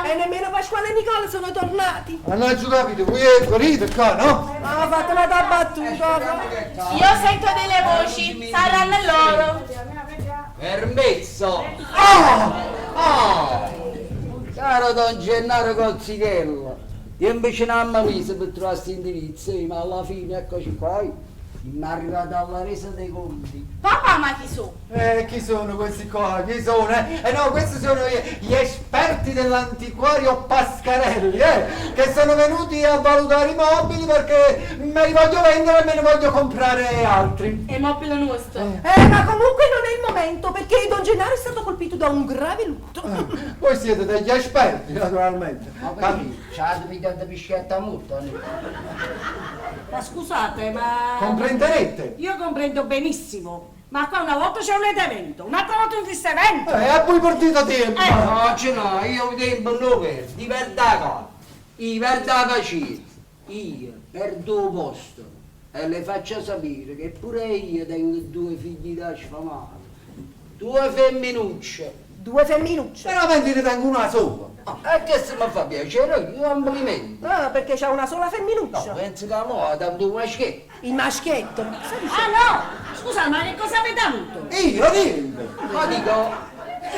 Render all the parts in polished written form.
E nemmeno Pasquale e Nicola sono tornati. Ma nun aggio capito, vuje 'e vvedite ccà, no? Ha fatto n'ata battuta. Io sento delle voci, saranno loro. Permesso! Ah! Ah! Caro don Gennaro Cozzichello, tiempo ce n'ammo miso pe truvà st'indirizzo, ma alla fine eccoci qua, simm' arrivati alla resa dei conti. Papà ma chi so'? Eh, chi sono questi qua? Chi sono? Eh no, questi sono gli esperti dell'antiquario Pascarelli, eh, che sono venuti a valutare i mobili perché me li voglio vendere e me ne voglio comprare altri. 'E mobili nuoste. Eh, ma comunque non è il momento perché Don Gennaro è stato colpito da un grave lutto. Voi siete degli esperti, naturalmente. Ma perché? C'avite pigliato pisciata a morte? Ma scusate, ma... Comprenderete? Io comprendo benissimo. Ma qua una volta c'è un lieto evento, un'altra volta un triste evento. E voi perdite tempo. No, ce no, io tempo non perdo, i' perdo 'a capa, i' perdo 'a pacienza, io perdo 'o posto e le faccio sapere che pure io tengo due figli da sfamare, due femminucce. Due femminucce? Veramente ne tengo una sola. E chesto me fa piacere, io complimenti. Ah, perché c'ha una sola femminuccia? No, penso che mo ha dato un maschietto. Il maschietto? Ma che stai Ah no! Scusa, ma che cosa avete avuto? Io niente! Ma dico,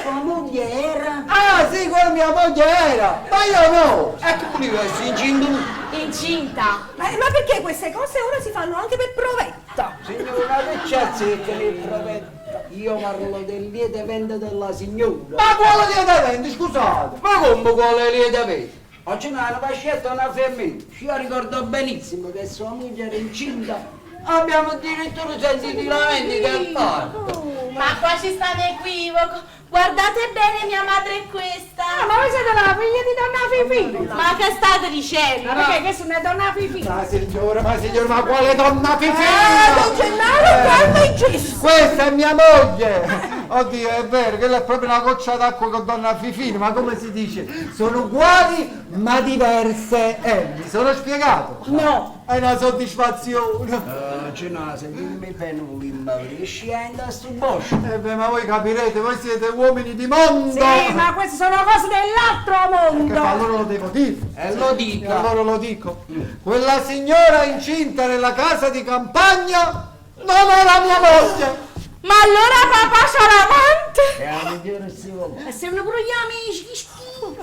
sua moglie era? Ah sì, quella mia moglie era! Ma io no! E che voleva essere incinta tu? Incinta? Ma, ma perché queste cose ora si fanno anche per provetta? Signora, che ci azzecca le provette? Io parlo del lieto evento della signora. Ma quale lieto evento, scusate? Ma come quale lieto evento? Oggi una fascetta una femmina. Io ricordo benissimo che sua moglie era incinta. Abbiamo addirittura sentito i lamenti del parto. Ma qua ci sta un equivoco. Guardate bene, mia madre è questa. Ah, ma voi siete la figlia di donna Fifì? Ma che state dicendo? Ma perché questa non è donna Fifì? Ma signora, ma signora, ma quale donna Fifì? Ah, don Gennaro, calma e gesto. Questa è mia moglie! Oddio, è vero, quella è proprio una goccia d'acqua con donna Fifina, ma come si dice? Sono uguali ma diverse. Mi sono spiegato? No! È una soddisfazione. Gennà, sentitemi bene, volimmo riuscire a entrare sto bosco. Eh beh, ma voi capirete, voi siete uomini di mondo! Sì, ma queste sono cose dell'altro mondo! Che fa, allora lo devo dire. E lo dica. E allora lo dico. Quella signora incinta nella casa di campagna non era mia moglie! Ma allora papà c'ha l'amante? E 'a migliore si vuole. E servono pure gli amici, che schifo!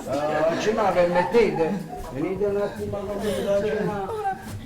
Gennà, permettete? Venite un attimo con me, Gennà.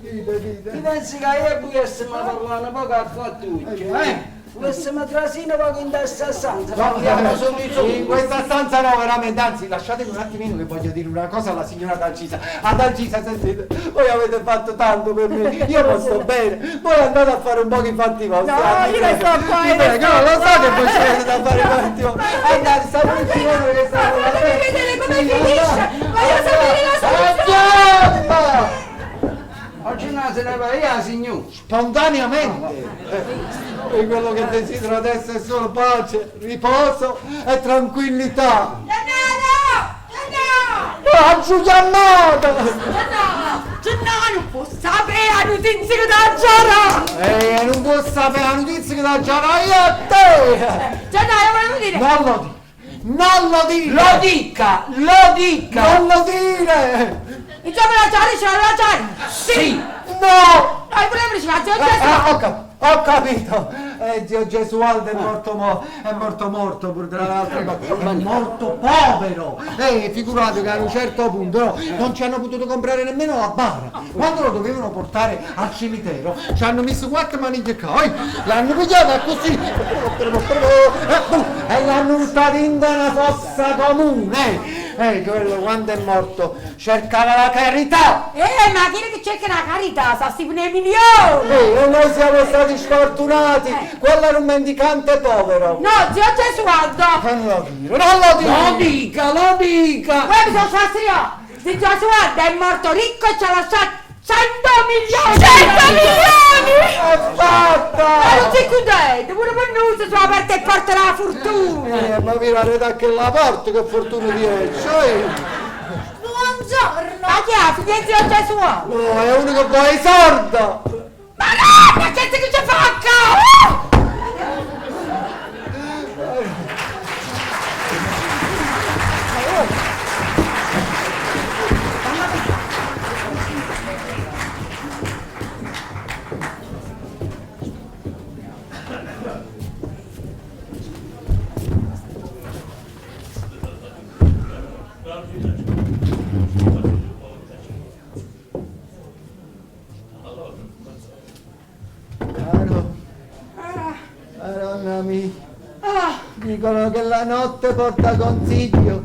Dite, dite. Ti pensi che io e voi stiamo parlando poco a fattuccio? Eh? Volessimo trasire poco in questa stanza, No, parliamo solo i in soli. questa stanza no, veramente, anzi, lasciatemi un attimino che voglio dire una cosa alla signora Adalgisa. Adalgisa, sentite, voi avete fatto tanto per me, io non sto bene, voi andate a fare un po' i fatti vostri. No, Ah, io ne sto qua, Vi io ne prego, sto no, lo so qua. che voi ci avete da fare i fatti vostri. Andate, state un attimo che stanno Ma fatemi vedere come finisce! Voglio sapere la soluzione! Andiamo! Oggi non se ne va via, signor. Spontaneamente! E quello che desidero adesso è solo pace, riposo e tranquillità. Gennaro! Gennaro! L'ho chiamato! Gennaro! Gennaro, non può sapere la notizia che t'ha già Eh, non può sapere la notizia che t'ha già io a te! Gennaro, volevo dire... Non lo dire! Non lo dire! Lo dica, lo dica! Non lo dire! Insomma, la già dice, la già Sì! No! No, volevo dire, ma zio Ah, Gesualdo... ah, ho, cap- ho capito! Zio Gesualdo è morto, mo- è morto morto pure tra le altre cose, è morto povero! Figurate che a un certo punto no, non ci hanno potuto comprare nemmeno la bara. Quando lo dovevano portare al cimitero ci hanno messo quattro maniglie qua, l'hanno pigliata così e l'hanno buttata in una fossa comune. Quello quando è morto cercava la carità! Ma chi è che cerca la carità? Sa si nei milioni! E noi siamo stati sfortunati! Quello era un mendicante povero! No, zio Gesualdo! Non lo dire, non lo dire! Lo dica, lo dica! Poi mi sono fastidio! Zio Gesualdo è morto ricco e ci ha lasciato 100 milioni! 100 milioni! È fatta! Ma non si chiudete, pure per noi si sono aperte le porte della fortuna! Ma mi guarda che la porta, che fortuna di cioè. Buongiorno! Ma chi è? Figlia di zio Gesualdo? No, è uno che vuole i sordi! Ma no, ma che ci fa qua? La notte porta consiglio.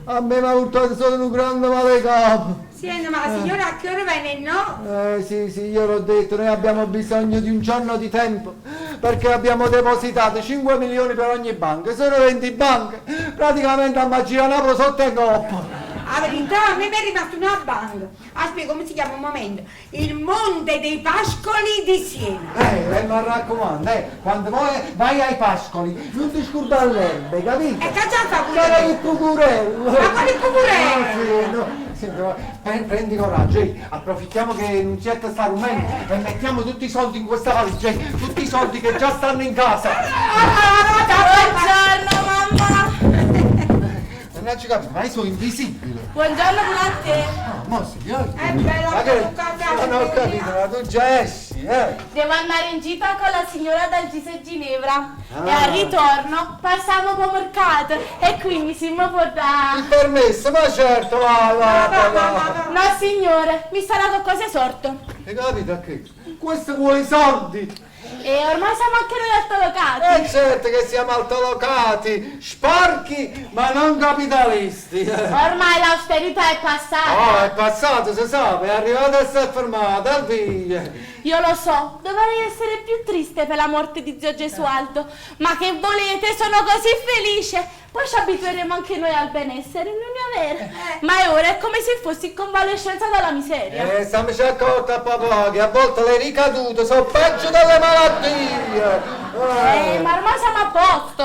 A me m'ha purtato solo nu grande male 'e capo. Siente, ma la signora a che ora vene? No? Sì, sì, io l'ho detto, noi abbiamo bisogno di un giorno di tempo perché abbiamo depositato 5 milioni per ogni banca, sono 20 banche, praticamente amma girà Napoli sotto e 'ncoppa. 'A verità, a me mi è rimasta una banca. Aspetta, come si chiama un momento? Il Monte dei Pascoli di Siena. E mi raccomando, quando poi vai ai pascoli, non ti scordare l'erba, capito? E che già fa pure? C'era il cucurello. Ma quale cucurello? Ah, sì, no. Senti, va, prendi coraggio, approfittiamo che Nunziata sta dormendo e mettiamo tutti i soldi in questa valigia, tutti i soldi che già stanno in casa. Buongiorno mamma! Non ci capisco, ma io sono invisibile. Buongiorno pure a te! Ah, mo sì, eh. È bella Ma che... la Non ho capito, ma tu già esci, eh? Devo andare in gita con la signora Dalgisa e Ginevra e Ah. al ritorno passiamo per mercato e quindi si mi può dare. Il permesso, ma certo, va, va, va, va. No signore, mi sarà qualcosa sorto. Hai capito che? Questo vuole i soldi. E ormai siamo anche noi altolocati. E certo che siamo altolocati, sporchi ma non capitalisti. Ormai l'austerità è passata. Oh, è passato, si sa, è arrivata e si è fermata, al via. Io lo so, dovrei essere più triste per la morte di zio Gesualdo, ma che volete, sono così felice. Poi ci abitueremo anche noi al benessere, non è vero? Ma è ora è come se fossi in convalescenza dalla miseria. Stiamoci accorti a papà che a volte le ricadute sono peggio delle malattie. Ma ormai siamo a posto.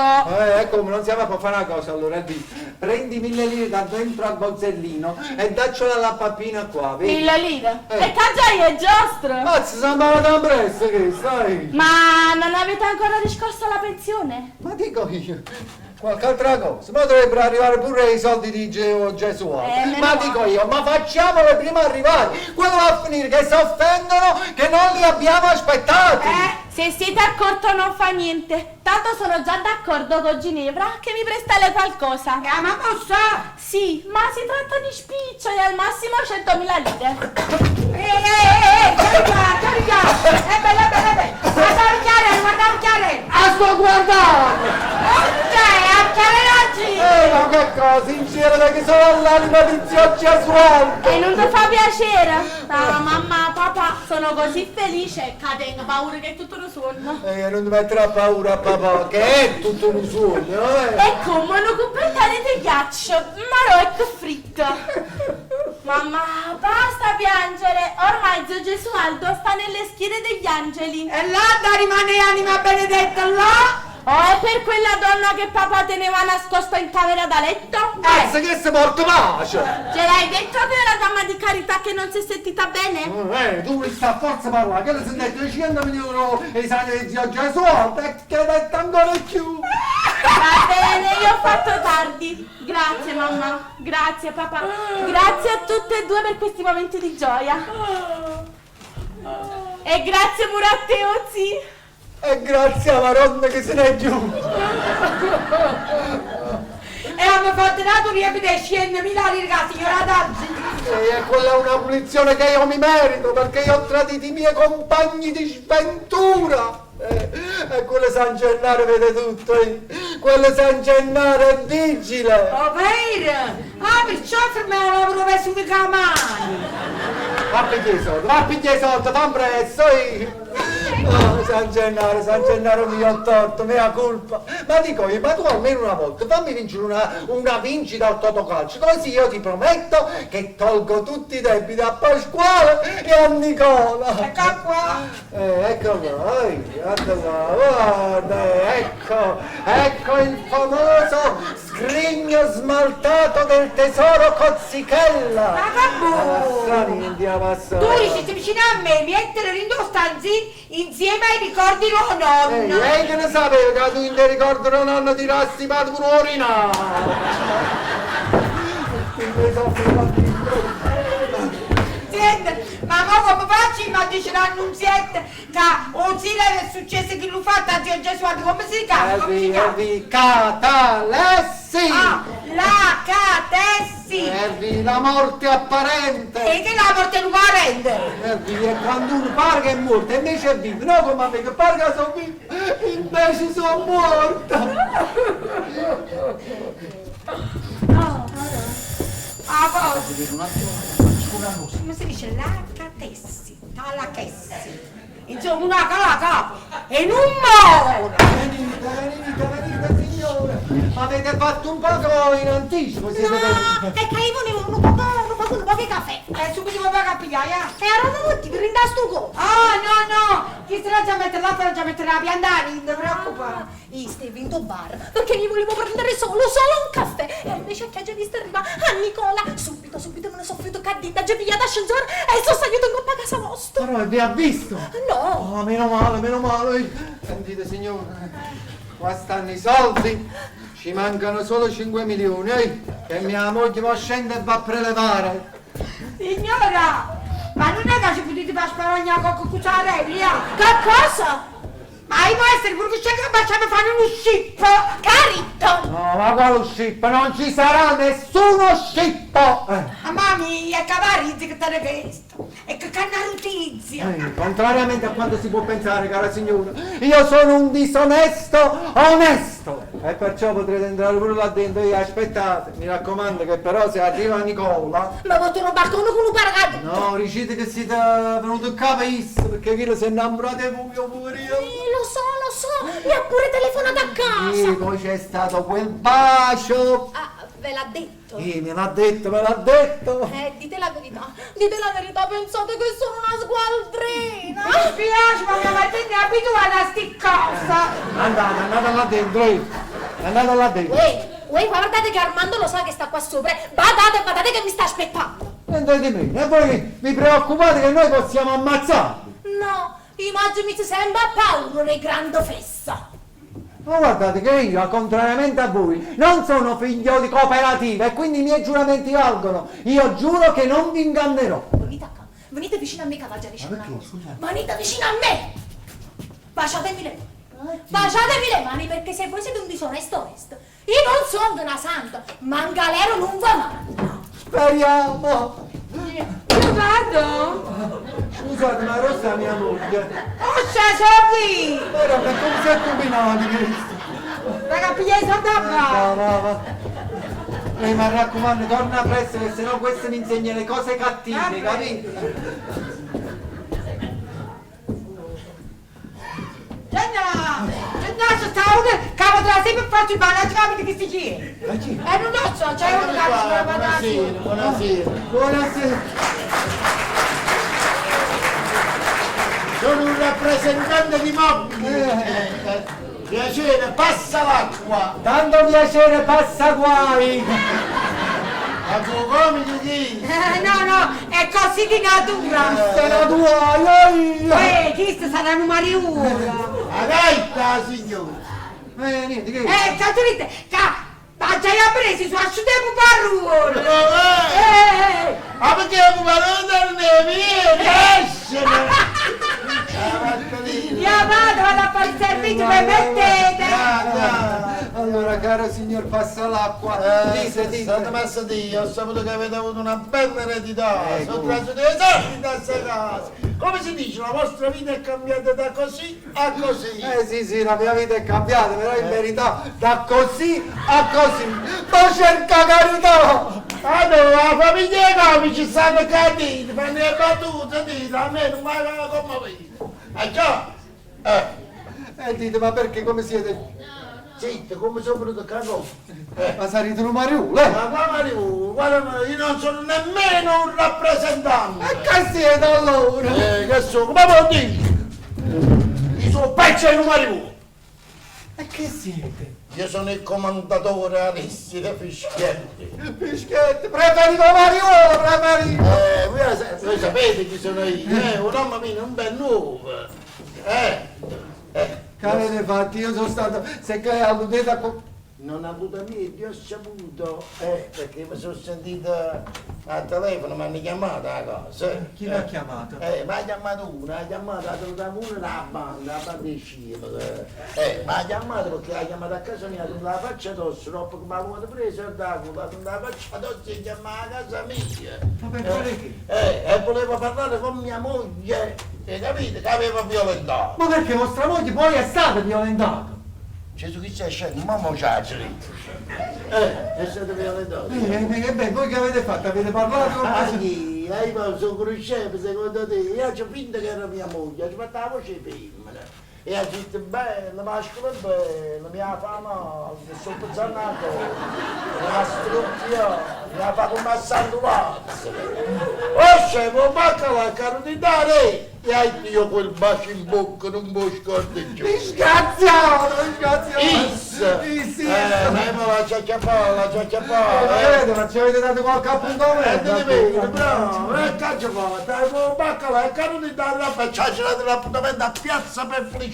Come non siamo a fare una cosa allora, Elvì. Prendi 1000 lire da dentro al borsellino e daccela alla pappina qua, vedi? 1000 lire? Eh. E caggia è giostro. Mazza, siamo malata presto che stai. Ma non avete ancora riscosso la pensione? Ma dico io, qualche altra cosa, ma dovrebbero arrivare pure i soldi di Gesualdo. Meno Ma male. dico io, ma facciamole prima arrivare. Quello va a finire che si offendono che non li abbiamo aspettati. Se siete a corto non fa niente. Tanto sono già d'accordo con Ginevra che mi presta lei qualcosa. Ma posso? Sì, ma si tratta di spiccioli, al massimo 100.000 lire. Ehi, carica, carica! È bella, bella, bella! Guarda chiare, guarda chiare! Ah, sto guardando! Ok, a chiare oggi! Ma che cosa, in cielo perché sono l'anima di zio Gesualdo! E non ti fa piacere? No, mamma, papà, sono così felice che tengo paura che è tutto un sogno. Non ti metterà paura papà, che è tutto un sogno, eh? È come un cubettare di ghiaccio, ma no, è che fritto. Mamma, basta piangere, ormai zio Gesualdo sta nelle schiere degli angeli. E là da rimane anima benedetta, là! Oh, è per quella donna che papà teneva nascosta in camera da letto? Cazzo che si porta pace! Ce l'hai detto che era dama di carità che non si è sentita bene? Tu mi sta a forza parlare, che le sono detto 100 milioni e i sani di zio Gesualdo e che hai detto ancora di più! Va bene, io ho fatto tardi. Grazie mamma, grazie papà, grazie a tutte e due per questi momenti di gioia. E grazie pure a te, Ozzi. E grazie alla Madonna che se n'è giù! E hanno fatto dato riempire 100.000 lire, la signora Daggi! E quella è una punizione che io mi merito perché io ho tradito i miei compagni di sventura! E quello San Gennaro vede tutto, eh. Quello San Gennaro è vigile! Oh, vero? Ah, perciò fermavo la prova su di mani! Va a pigliare i soldi, va a pigliare i soldi, fa presto! Eh. Oh, San Gennaro, San Gennaro mi ho torto, mea colpa. Ma dico io, ma tu almeno una volta fammi vincere una vincita al Totocalcio, così io ti prometto che tolgo tutti i debiti a Pasquale e a Nicola. Ecco qua. Ecco qua, guarda qua, guarda, ecco, ecco il famoso scrigno smaltato del tesoro Cozzichella. Ma che buono! Tu Tu dici, si vicino a me, mettere in due stanzini insieme ai ricordi del nonno. Ehi, che ne sapevo che tu in te ricordo del nonno ti rasti pure urina? Senti, ma mo come faccio? Ma dice l'annunzietta che o sì è successo che l'ho fatta a zio Gesualdo, come si chiama? Come si chiama? Ervi, catalessi! Ah, la catessi! Ervi, la morte apparente! E che la morte non parente? Ervi, è quando uno pare che è morto e invece è vivo, no come a me che pare che sono vivo! Invece sono morta! Ah, poi, come si dice? La catessi, talachessi. Insomma, una la capo e non muore. Venite, venite, venite signore! Avete fatto un poco in anticipo, siete No, venuti. è che io volevo un poco, un poco, un poco di caffè. Subito mi paga a pigliare, eh. E ora tutti per sto co. Ah, no, no, chi se la già mette là, la già mettere la piantata, non ti preoccupare. Ah, io stavo in bar perché mi volevo prendere solo, solo un caffè. E invece che già visto arriva a Nicola, subito, subito me ne sono finito cadita, già pigliata ascensore e sono salito in coppa a casa vostra. Però vi ha visto? No, Oh, meno male, meno male. Sentite signore, qua stanno i soldi. Ci mancano solo 5 milioni, che mia moglie va scende e va a prelevare. Signora, ma non è che ci potete far sparagnare con cucciarelli, eh? che cosa? Ma i maestri pure che c'è che facciamo fare uno scippo! Caritto! No, ma quale scippo? Non ci sarà nessuno scippo! Ma mami, è cavarizzi che te ne questo! E che cannarutizia! Contrariamente a quanto si può pensare, cara signora, io sono un disonesto onesto! E perciò potrete entrare pure là dentro. Io aspettate, mi raccomando che però se arriva Nicola... Ma butto un balcone con un paracadute! No, dicete che siete venuto qua per isso, perché chi lo si è innamorato di voi, io poverino. Lo so, lo so, mi ha pure telefonato a casa! Sì, poi c'è stato quel bacio. Ah, ve l'ha detto? Sì, me l'ha detto, me l'ha detto. Dite la verità, dite la verità, pensate che sono una sgualdrina! Mi dispiace, ma mia marito è abituata a sti cose! Andate, andate là dentro, eh. Andate là dentro. Uè, uè, guardate che Armando lo sa che sta qua sopra. Badate, badate che mi sta aspettando. Niente di meno. E voi vi preoccupate che noi possiamo ammazzarvi. No, immagino mi sembra paura e grande fessa. Ma guardate che io, contrariamente a voi, non sono figlio di cooperativa e quindi i miei giuramenti valgono. Io giuro che non vi ingannerò. Venite qua, venite vicino a me che vado a dicere una cosa. Venite vicino a me! Baciatemi le mani. Baciatemi le mani perché se voi siete un disonesto onesto, io non sono una santa, ma in galera non va male. Speriamo! Io vado! Scusate, ma Rossa è mia moglie. Oscia, sono qui! Però ma come si è combinato questo? Raga, piglia i soldi a Va, va! va, va. Mi raccomando, torna presto che sennò questo mi insegna le cose cattive, capito? Gianna! Gianna, c'è sta uno che potrà sempre farci parlare, capite che si chiede? Non lo so, c'è uno che ci vuole parlare. Buonasera, buonasera. Buonasera. Sono un rappresentante di mobili. Piacere, passa l'acqua. Tanto piacere passa guai. Ma tu come ti dici? No, no, è così di natura. Se la tua, io. Questo sarà un mariuolo. La gaita, signore. Niente, che? Capite? Che ma già ha preso su asciuttiamo parruolo. Ma perché un parruolo non ne viene? Esce! Io vado, vado a fare il servizio, permettete. Allora, caro signor Passalacqua, dite, dite. Santa Massa Dio, ho saputo che avete avuto una bella eredità, sono trasferito i soldi da questa casa. Come si dice, la vostra vita è cambiata da così a così. Sì, sì, la mia vita è cambiata, però in verità da così a così. Ma cerca carità! Allora, la famiglia economici ci stanno cadendo, fanno le battute, dite, a me non mi va come vita. Ah già? E dite, ma perché come siete? Zitto, come sono venuto a cagò? Ma sarete un mariuolo, eh? Ma qua mariuolo, guarda, io non sono nemmeno un rappresentante. E che siete allora? Che sono? Come vuol dire? Io sono pezzo di un mariuolo. E che siete? Io sono il comandatore Aristide Fischietti. Fischietti, preferito mariuolo, preferito! Voi sapete chi sono io, un uomo mio, un bel nuovo. Che avete fatto? Io sono stato, se che alludete a... Non ho avuto niente, ho saputo, eh, perché mi sono sentito al telefono, mi hanno chiamato a casa. Eh. Chi l'ha chiamato? Eh, mi ha chiamato uno, ha chiamato, ha trovato uno dalla banda, la banda di scemo. Eh, mi ha chiamato perché ha chiamato a casa mia, ha tenuto la faccia addosso, dopo che mi ha avuto preso il dago, ha tenuto la faccia addosso e chiamava a casa mia. Ma per fare che? Eh, e voleva parlare con mia moglie, hai capito? Che aveva violentato. Ma perché vostra moglie poi è stata violentata? Gesù Cristo è sceso, mamma c'ha Eh, è stato violentato. Eh, beh, voi che avete fatto? Avete parlato con Ah, chi? Io sono conoscevo, secondo te. Io ci ho finto che era mia moglie, ci ho fatto la voce femmina. E ha detto, bella, mascolo è bello, mi ha fatto male, mi sono pensando ancora, mi ha struppiato, mi ha fatto un massandulazzo. Oh, scemo, baccalà, caro di dare! E hai io quel bacio in bocca, non può scordare giù. Disgraziato, disgraziato! Is! Is, is. Eh, ma la ciacciapà, la ciacciapà, Eh, vedete, ma ci avete dato qualche appuntamento? Eh, ti vedo, bravo, eh, cazzo fa, dai, baccalà, caro di dare la faccia, c'è l'appuntamento a Piazza per Felicità.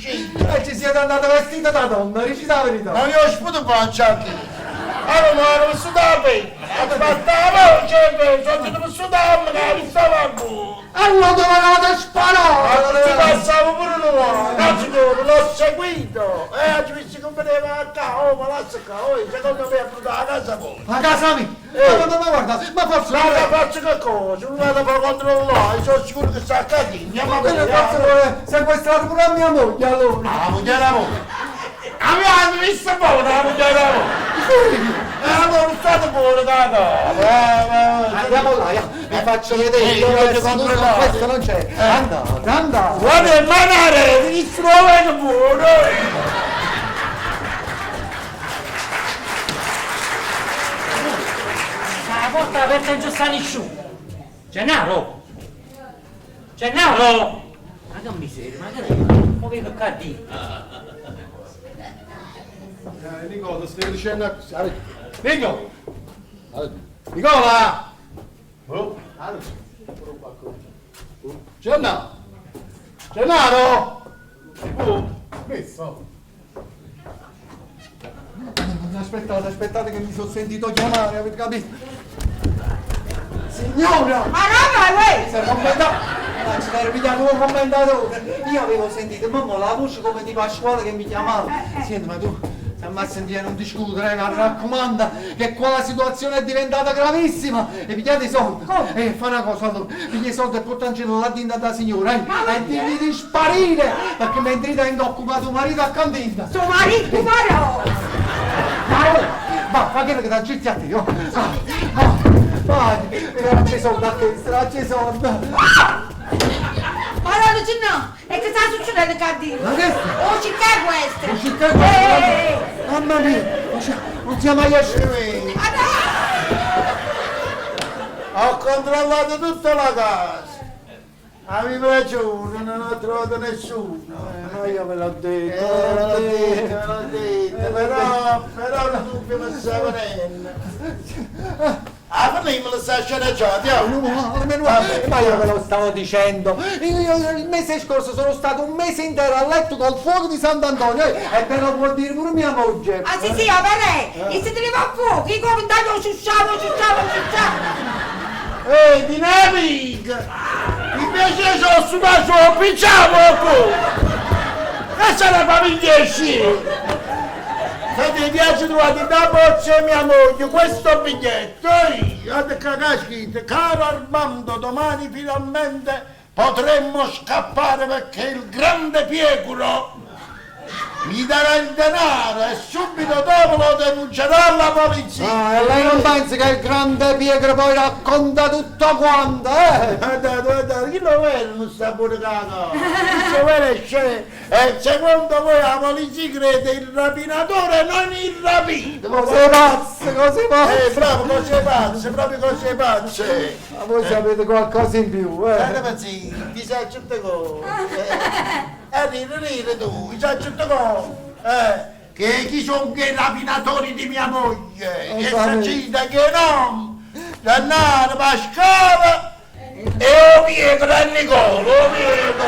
E ci siete andate vestita da donna, dici la verità. Ma io sputo faccia anche. Allora, non ero vissuto da me, ho fatto la voce, sono vissuto da me, che stavo ancora. Allora dove avete sparato? Ci passavo pure noi, cazzo, l'ho seguito, e oggi mi si conveniva a qua, oh, ma lascia qua, oh, secondo me è venuta a casa voi. A casa mia? Eh. Ma, ma, ma guarda, ma forse... Ma la faccio che cosa? Non vado a controllare, sono sicuro che sta a casa, andiamo Ma a quello vedere. cazzo vuole sequestrare pure a mia moglie allora. La moglie era moglie. Abbiamo visto buona la moglie era moglie. E allora state pure da dopo. Andiamo là, io vi faccio vedere. Eh, Io io voglio adesso non- controllare. Questo non c'è. Andate, andate. Guarda il manare, ti trovano pure. La porta aperta non c'è sta nessuno. Gennaro! Gennaro! Ma che miseria, ma che è? Come vedo qua di? Nicola, stai dicendo a... Nico! Nicola! Oh. Gennaro! Gennaro! Oh, messo! Aspettate, aspettate che mi sono sentito chiamare, avete capito? Signora! Ma no, ma uè! Si è commentato! Ma ci deve pigliare un commentatore! Io avevo sentito, mamma, la voce come di Pasquale che mi chiamava. Senti, ma tu, se mi sentire non discutere, mi raccomanda, che qua la situazione è diventata gravissima! E pigliate i soldi! E fa una cosa allora, piglia i soldi e portacelo là dentro da signora, eh? E digli di sparire! Perché mentre tengo occupato marito a cantina! Suo marito, ma no! Va, fa che ti aggiungi a te, oh. Ah, ah, vai, mi ha soldi a testa, ha soldi. Ma no, dice no! E che sta succedendo qua dentro? Ma che Oh, c'è questo! Non c'è questo? Mamma mia, non c'è- non siamo mai usciti. Ho controllato tutta la casa. Avevo ragione, non ho trovato nessuno. Ma io ve l'ho detto, Eh, ve l'ho detto, ve l'ho detto, però, però il dubbio mi sta venendo. Ah, ma lei me lo sta sceneggiando, Meno male, meno male. Ma io ve lo stavo dicendo. Io il mese scorso sono stato un mese intero a letto col fuoco di Sant'Antonio eh, e ve lo può dire pure mia moglie. Ah sì sì, va bene! E se te ne va a fuoco, io come intanto ciucciavo, ciucciavo, ciucciavo! Ehi, dinamica! Invece sono sulla sua picciamo pure! Questa è la famiglia scema! Se ti piace trovate da boccia mia moglie questo biglietto, ehi, guarda che ha scritto, caro Armando, domani finalmente potremmo scappare perché il grande Piecuro mi darà il denaro e subito dopo lo denuncerà alla polizia. Ah, e lei non pensa che il grande Pietro poi racconta tutto quanto, eh? Guardate, guardate, chi lo vede non sta pure cago? Chi lo vede c'è. E secondo voi la polizia crede il rapinatore, non il rapito? Cose pazze, cose pazze. Bravo, cose pazze, proprio cose pazze. Ma voi sapete qualcosa in più, eh? Guarda, sì, ti sai tutte cose. Ride, ride tu, ti sai tutte cose. Che chi sono i rapinatori di mia moglie? Che sapete. si cita che no? Gennaro, Pasquale e o Pietro e Nicola, o Pietro.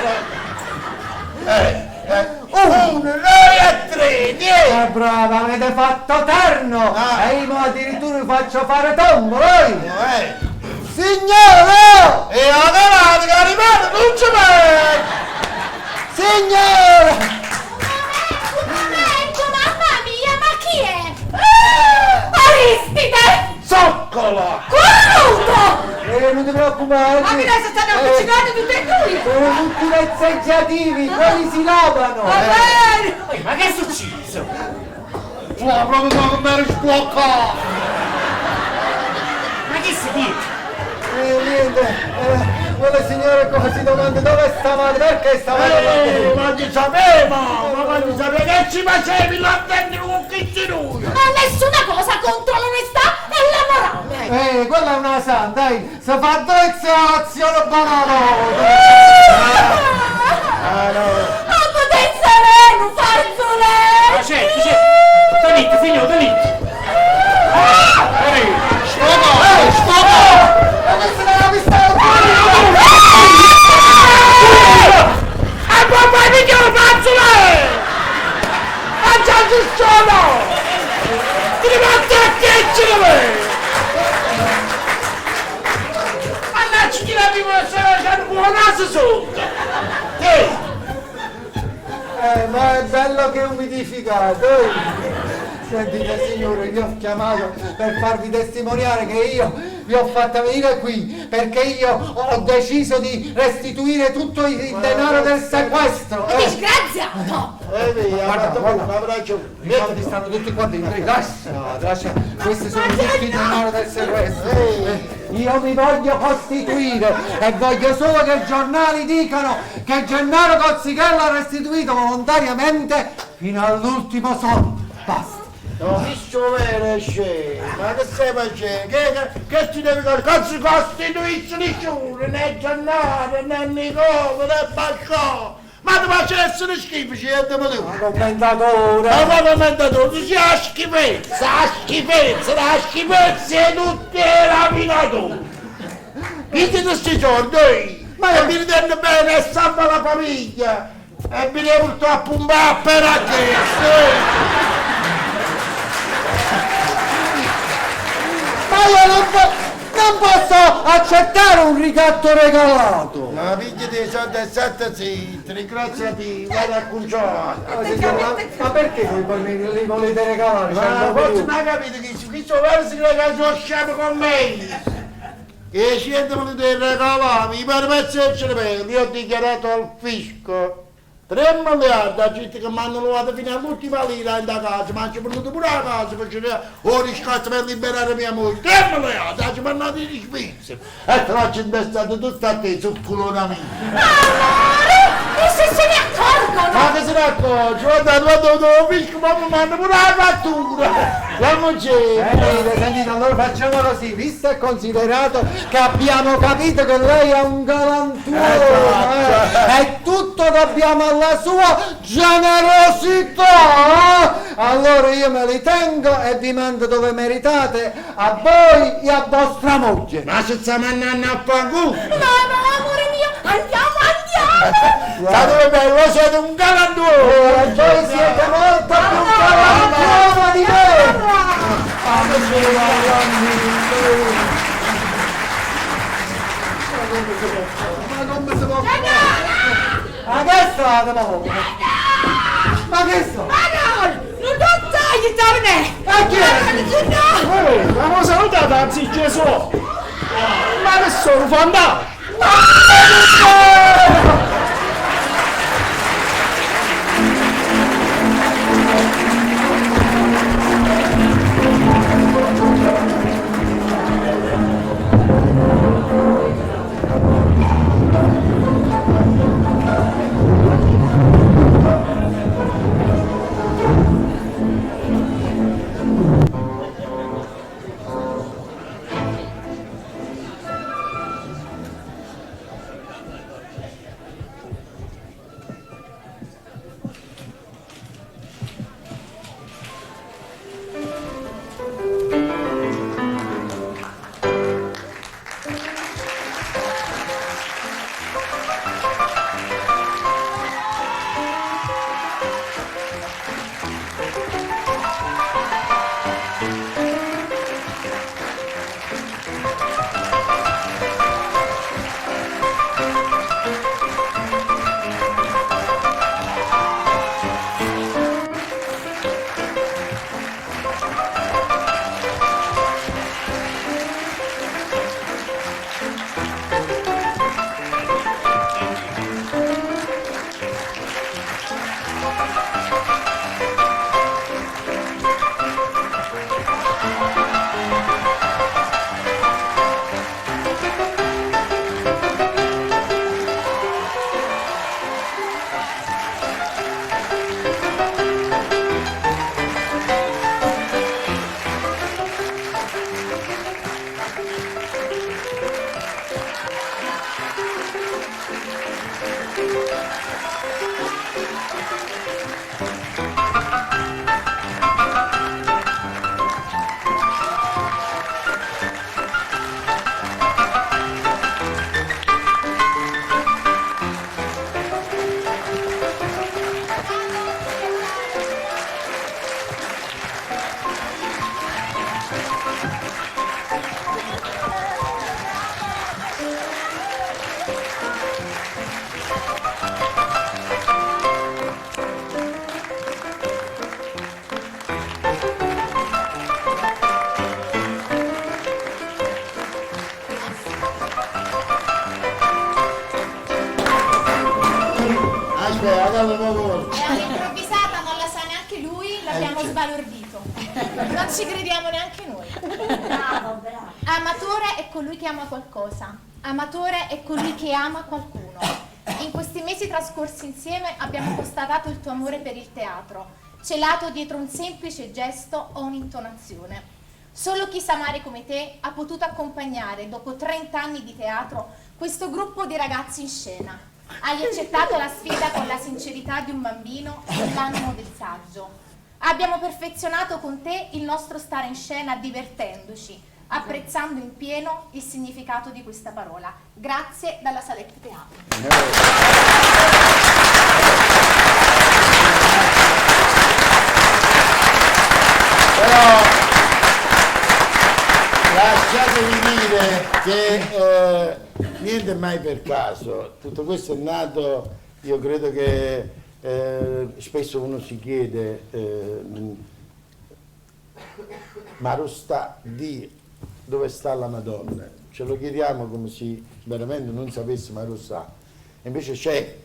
Uno! 1, 2 e 3, 10! Eh, brava, avete fatto terno! Ah. E io mo addirittura vi faccio fare tombola, eh! Eh. Signore! E la calata che rimane non ci va! Signore! Un momento, mamma mia, ma chi è? Ah, Aristide! Zoccola! Cornuto! Non ti preoccupare! Ma che adesso stanno appiccicando tutte e due! Sono tutti vezzeggiativi, quelli si lavano! Va bene! Oi, ma che è successo? No, proprio come ero sbloccato! Ma che si dice? Niente, quella signora qua si domanda dove sta madre, perché sta madre? Ma ci sapeva! Ma quando sapeva che ci facevi là dentro con chi ci lui? Ma nessuna cosa contro l'onestà e la morale! Quella è una santa, dai, si fa due azione banana! Ah, no! Ma potenza lei, non farzoletto! Ma certo, certo! Tenete, signore, tenete! Stop! Stop! Ma questa è una pistola! E papà mi chiama fazzole! Ma già ci sono! Ti rimetti a chiedere! Mannaggia chi la vive se la c'hanno con la naso sotto! Sì! Ma è bello che umidificate! eh. Sentite signore, vi ho chiamato per farvi testimoniare che io vi ho fatta venire qui perché io ho deciso di restituire tutto il denaro del sequestro. Disgraziato! Via, Guarda, guarda. un abbraccio. I soldi stanno tutti qua dentro. Lascia, lascia. Questi sono tutti il denaro del sequestro. Io mi voglio costituire e voglio solo che i giornali dicano che Gennaro Cozzichella ha restituito volontariamente fino all'ultimo soldo. Basta. No, visto bene, scemo, ma che stai facendo? Che ti devi fare? Cazzo costituisce nessuno, né Gennaro, né Nicola, né Pasquale. Ma ti faccio essere schifo, ci andiamo tu. Ma commentatore! Ma come commentatore, tu sei la schifezza, la schifezza, la schifezza e tutti i ravinatori. Dite questi soldi, ma e mi ritengo bene e salva la famiglia. E mi devo purtroppo un po' a questo. Ma io non posso accettare un ricatto regalato! Ma figlia di soldi e sette zitti, ringraziati, vado a cucciare. Ma, signora, ma perché voi poi li volete regalare? Ma forse non ha capito che chi sono versi che sono scemo con me. Che scendono di regalare, mi permezzo del cervello, io ho dichiarato al fisco 3 miliardi a gente che mi hanno rubato fino all'ultima lira in da casa, ma ci venuto pure a casa per cercare o riscatto per liberare mia moglie. 3 miliardi, ci mandato in Svizzera. E te l'ho intestato tutta a te, sul culone mio. Amore! E se se ne accorgono? Ma che se ne accorge? Guarda, guarda, dove fisco, ma mi manda pure la fattura. Andiamoci. Sentite, allora facciamo così, visto e considerato che abbiamo capito che lei è un galantuomo e tutto dobbiamo alla sua generosità, allora io me li tengo e vi mando dove meritate, a voi e a vostra moglie. Ma se stiamo andando a fanculo. No, no, amore mio, andiamo, andiamo! Sa dove vai? Voi siete un galantuomo. E voi siete molto più galantuomo di me! Ma come si può? Ma che state, ma? Ma che sto? Ma no! Non lo sai, sta Ma chi è? No! Ma salutata, zio Gesù! Ma che sono fantastico! Aspetta, la poco. È un'improvvisata, non la sa neanche lui, l'abbiamo sbalordito. Non ci crediamo neanche noi. Bravo, bravo. Amatore è colui che ama qualcosa. Amatore è colui che ama qualcuno. In questi mesi trascorsi insieme abbiamo constatato il tuo amore per il teatro, celato dietro un semplice gesto o un'intonazione. Solo chi sa amare come te ha potuto accompagnare, dopo 30 anni di teatro, questo gruppo di ragazzi in scena. Hai accettato la sfida con la sincerità di un bambino e l'animo del saggio. Abbiamo perfezionato con te il nostro stare in scena divertendoci, apprezzando in pieno il significato di questa parola. Grazie dalla Saletta Teatro. Però lasciatemi dire che niente è mai per caso, tutto questo è nato, io credo che spesso uno si chiede ma dove sta Dio? Dove sta la Madonna? Ce lo chiediamo come se veramente non sapessimo ma dove sta. Invece c'è,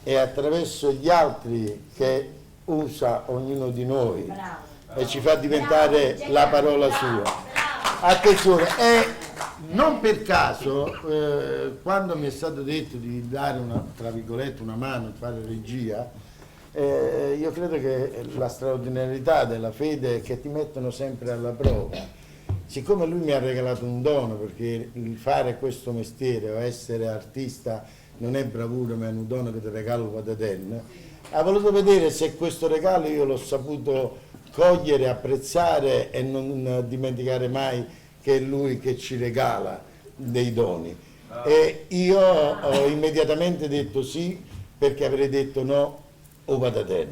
è attraverso gli altri che usa ognuno di noi e ci fa diventare la parola sua. Attenzione, e non per caso, quando mi è stato detto di dare una, tra virgolette, una mano, fare regia, io credo che la straordinarietà della fede è che ti mettono sempre alla prova. Siccome lui mi ha regalato un dono, perché il fare questo mestiere o essere artista non è bravura, ma è un dono che ti regalo Pataten, ha voluto vedere se questo regalo io l'ho saputo cogliere, apprezzare e non dimenticare mai che è lui che ci regala dei doni. E io ho immediatamente detto sì, perché avrei detto no o Pataten.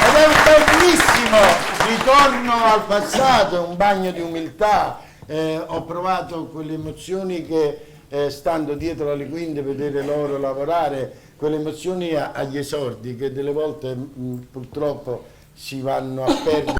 Ed è un bellissimo ritorno al passato, è un bagno di umiltà. Ho provato quelle emozioni che stando dietro alle quinte, vedere loro lavorare, quelle emozioni agli esordi che delle volte purtroppo si vanno a perdere.